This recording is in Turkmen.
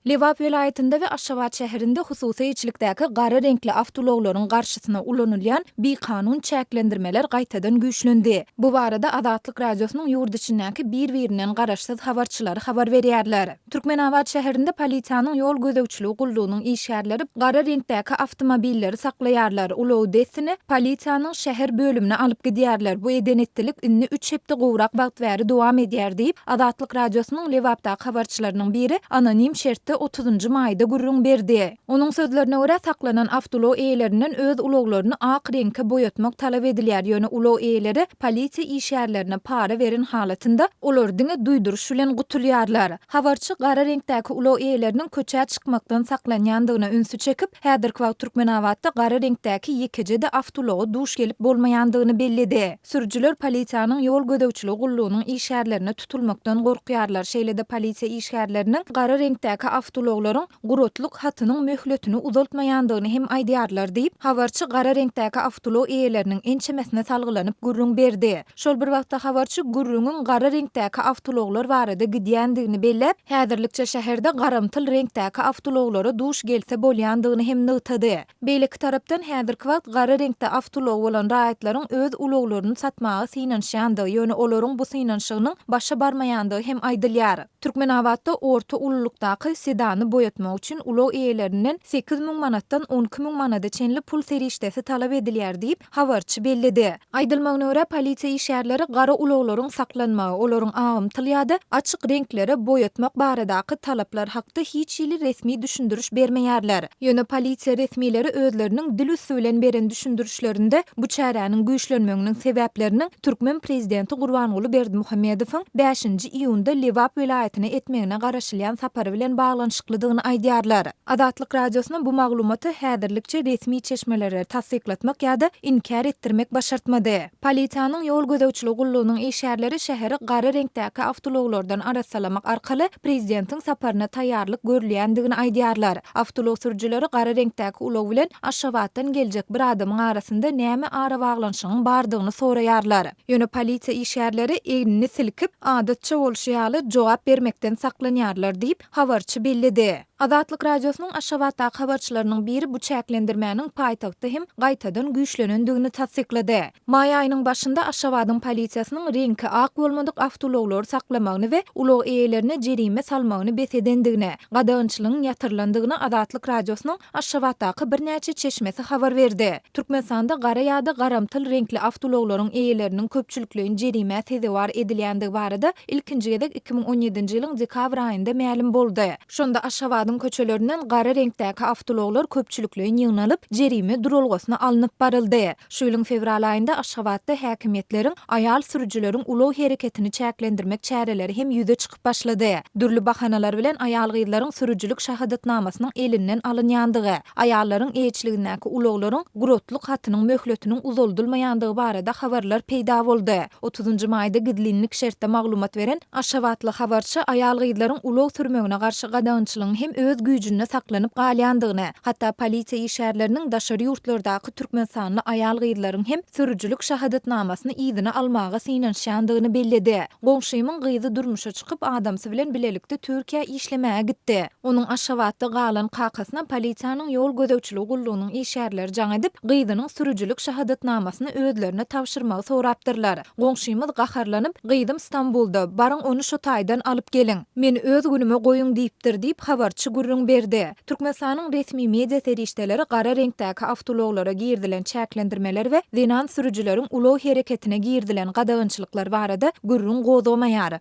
Lebap welaýatynda we Aşgabat şäherinde hususy eýeçilikdäki gara reňkli awtoulaglaryň garşysyna ulanylýan bikanun çäklendirmeler gaýtadan güýçlendi. Bu barada Azatlyk Radiosynyň ýurt içindäki bir-birinden garaşsyz habarçylary habar berýärler. Türkmenabat şäherinde polisiýanyň ýol gözegçiligi gullugynyň işgärleri gara reňkdäki awtomobilleri saklaýarlar, ulagy dessine polisiýanyň şäher bölümine alyp gidýärler. Bu eden-etdilik indi üç hepde gowrak wagt bäri dowam edýär diýip, Azatlyk Radiosynyň Lebapdaky habarçylarynyň biri anonim şertde otuzynjy maýda gürrüň berdi. Onuň sözlerine görä, saklanan awtoulag eýelerinden öz ulaglaryny ak reňke boýatmak talap edilýär, ýöne ulag eýeleri polisiýa işgärlerine para beren halatynda, olar diňe duýduryş bilen gutulýarlar. Habarçy gara reňkdäki ulag eýeleriniň köçä çykmakdan saklanýandygyna ünsi çekip, häzirki wagt Türkmenabatda gara reňkdäki ýekeje-de awtoulaga duş gelip bolmaýandygyny belledi. Sürüjiler polisiýanyň ýol gözegçiligi gullugynyň işgärlerine tutulmakdan gorkýarlar, şeýle-de polisiýa işgärleriniň gara reňkdäki awtoulaglaryň guratlyk hatynyň möhletini uzaltmaýandygyny hem aýdýarlar diýip, habarçy gara reňkdäki awtoulag eýeleriniň ençemesine salgylanyp gürrüň berdi. Şol bir wagtda habarçy gürrüňiň gara reňkdäki awtoulaglar barada gidýändigini belläp, häzirlikçe şäherde garamtyl reňkdäki awtoulaglara duş gelse bolýandygyny hem nygtady. Beýleki tarapdan, häzirki wagt gara reňkde awtoulagy bolan raýatlaryň öz ulaglaryny satmaga synanyşýandygy, ýöne olaryň bu synanyşygynyň başa barmaýandygy hem aýdylýar. Türkmenabatda orta ululykdaky sedany boýatmak üçin ulag eýelerinden 8000 manatdan 12 000 manada çenli pul serişdesi talap edilýär diýip, habarçy belledi. Aýdylmagyna görä, polisiýa işgärleri gara ulaglaryň saklanmagy, olaryň agymtyl ýa-da açyk reňklere boýatmak baradaky talaplar hakda hiç hili resmi düşündiriş bermeýärler. Ýöne polisiýa resmileri özleriniň dil üsti bilen beren düşündirişlerinde bu çäräniň güýçlenmeginiň sebäpleriniň türkmen prezidenti Gurbanguly Berdimuhamedowyň bäşinji iýunda Lebap welaýatyna etmegine garaşylýan sapary bilen baglanyşyklydygyny aýdýarlar. Azatlyk Radiosyna bu maglumaty häzirlikçe resmi çeşmelere tassyklatmak ýa-da inkär etdirmek başartmady. Polisiýanyň ýol gözegçiligi gullugynyň işgärleri şäheri gara reňkdäki awtoulaglardan arassalamak arkaly prezidentiň saparyna taýýarlyk görülýändigini aýdýarlar. Awtoulag sürüjileri gara reňkdäki ulag bilen Aşgabatdan geljek bir adamyň arasynda näme arabaglanyşygyň bardygyny soraýarlar. Ýöne polisiýa işgärleri egnini silkip, adatça bolşy ýaly, jogap bermekden saklanýarlar diýip, habarçy belledi. Azatlyk Radiosynyň Aşgabatdaky habarçylarynyň biri bu çäklendirmäniň paýtagtda hem gaýtadan güýçlenendigini tassyklady. Maý aýynyň başynda Aşgabadyň polisiýasynyň reňki ak bolmadyk awtoulaglary saklamagyny we ulag eýelerine jerime salmagyny bes edendigini, gadagançylygyň ýatyrylandygyny Azatlyk Radiosynyň Aşgabatdaky birnäçe çeşmesi habar berdi. Türkmenistanda gara ýa-da garamtyl reňkli awtoulaglaryň eýeleriniň köpçülikleýin jerimä sezewar edilýändigi barada ilkinji gezek 2017-nji ýylyň dekabr aýynda mälim boldy. Şonda Aşgabadyň köçelerinden gara reňkdäki awtoulaglar köpçülikleýin ýygnalyp, jerime duralgasyna alnyp baryldy. Şu ýylyň fewral aýynda Aşgabatda häkimiýetleriň aýal sürüjileriň ulag hereketini çäklendirmek çäreleri hem ýüze çykyp başlady. Dürli bahanalar bilen aýal-gyzlaryň sürüjilik şahadatnamasynyň elinden alynýandygy, aýallaryň eýeçiligindäki ulaglaryň guratlyk hatynyň möhletiniň uzaldylmaýandygy barada habarlar peýda boldy. Otuzynjy maýda gizlinlik şertde maglumat beren aşgabatly habarçy aýal-gyzlaryň ulag sürmegine garşy gadagançylygyň hem öz güýjünde saklanyp galýandygyny, hatda polisiýa işgärleriniň daşary ýurtlardaky türkmenistanly aýal-gyzlaryň hem sürüjilik şahadatnamasyny yzyna almaga synanyşýandygyny belledi. Goňşymyň gyzy durmuşa çykyp, adamsy bilen bilelikde Türkiýä işlemäge gitdi. Onuň Aşgabatda galan kakasyna polisiýanyň ýol gözegçiligi gullugynyň işgärleri jaň edip, gyzynyň sürüjilik şahadatnamasyny özlerine tabşyrmagy sorapdyrlar. Goňşymyz gaharlanyp, Gyzym Stambulda, baryň ony şo taýdan alyp geliň. Meni öz günüme goýuň diýipdir diýip, habarçy gürrüň berdi. Türkmenistanyň resmi media serişdeleri gara reňkdäki awtoulaglara girizilen çäklendirmeler we zenan sürüjileriň ulag hereketine girizilen gadagançylyklar barada gürrüň gozgamaýar.